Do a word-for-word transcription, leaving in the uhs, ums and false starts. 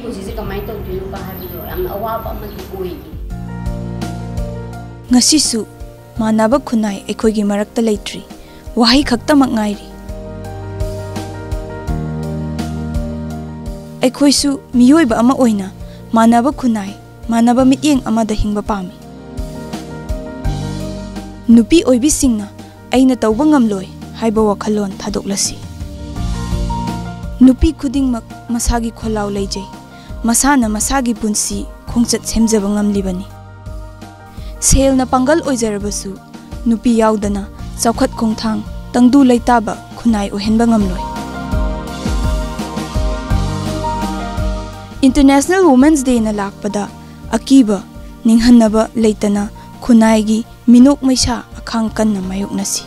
ꯍꯧꯖꯤꯛꯁꯦ ꯀꯃꯥꯏꯅ ꯇꯧꯗꯣꯏꯅꯣ ꯍꯥꯏꯕꯗꯣ ꯌꯥꯝꯅ ꯑꯋꯥꯕ ꯑꯃꯗꯤ ꯑꯣꯏꯔꯤ꯫ ꯉꯁꯤꯁꯨ ꯃꯥꯟꯅꯕ ꯈꯨꯟꯅꯥꯏ ꯑꯩꯈꯣꯏꯒꯤ ꯃꯔꯛꯇ ꯂꯩꯇ꯭ꯔꯤ, ꯋꯥꯍꯩ ꯈꯛꯇꯃꯛ ꯉꯥꯏꯔꯤ꯫ ꯑꯩꯈꯣꯏꯁꯨ ꯃꯤꯑꯣꯏꯕ ꯑꯃ ꯑꯣꯏꯅ ꯃꯥꯟꯅꯕ ꯈꯨꯟꯅꯥꯏ, ꯃꯥꯟꯅꯕ ꯃꯤꯠꯌꯦꯡ ꯑꯃꯗ ꯍꯤꯡꯕ ꯄꯥꯝꯃꯤ꯫ ꯅꯨꯄꯤ ꯑꯣꯏꯕꯤꯁꯤꯡꯅ "ꯑꯩꯅ ꯇꯧꯕ ꯉꯝꯂꯣꯏ" ꯍꯥꯏꯕ ꯋꯥꯈꯜꯂꯣꯟ ꯊꯥꯗꯣꯛꯂꯁꯤ꯫ ꯅꯨꯄꯤ ꯈꯨꯗꯤꯡꯃꯛ ꯃꯁꯥꯒꯤ ꯈꯣꯜꯂꯥꯎ ꯂꯩꯖꯩ, ꯃꯁꯥꯅ ꯃꯁꯥꯒꯤ ꯄꯨꯟꯁꯤ ꯈꯣꯡꯆꯠ ꯁꯦꯝꯖꯕ ꯉꯝꯂꯤꯕꯅꯤ꯫ ꯁꯦꯜꯅ ꯄꯥꯡꯒꯜ ꯑꯣꯏꯖꯔꯕꯁꯨ, ꯅꯨꯄꯤ ꯌꯥꯎꯗꯅ ꯆꯥꯎꯈꯠ ꯈꯣꯡꯊꯥꯡ, ꯇꯪꯗꯨ ꯂꯩꯇꯥꯕ ꯈꯨꯟꯅꯥꯏ ꯑꯣꯏꯍꯟꯕ ꯉꯝꯂꯣꯏ꯫ International Women's Dayꯅ ꯂꯥꯛꯄꯗ ꯑꯀꯤꯕ, ꯅꯤꯡꯍꯟꯅꯕ ꯂꯩꯇꯅ ꯈꯨꯟꯅꯥꯏꯒꯤ ꯃꯤꯅꯣꯛ ꯃꯩꯁꯥ ꯑꯈꯥꯡ ꯀꯟꯅ ꯃꯥꯌꯣꯛꯅꯁꯤ꯫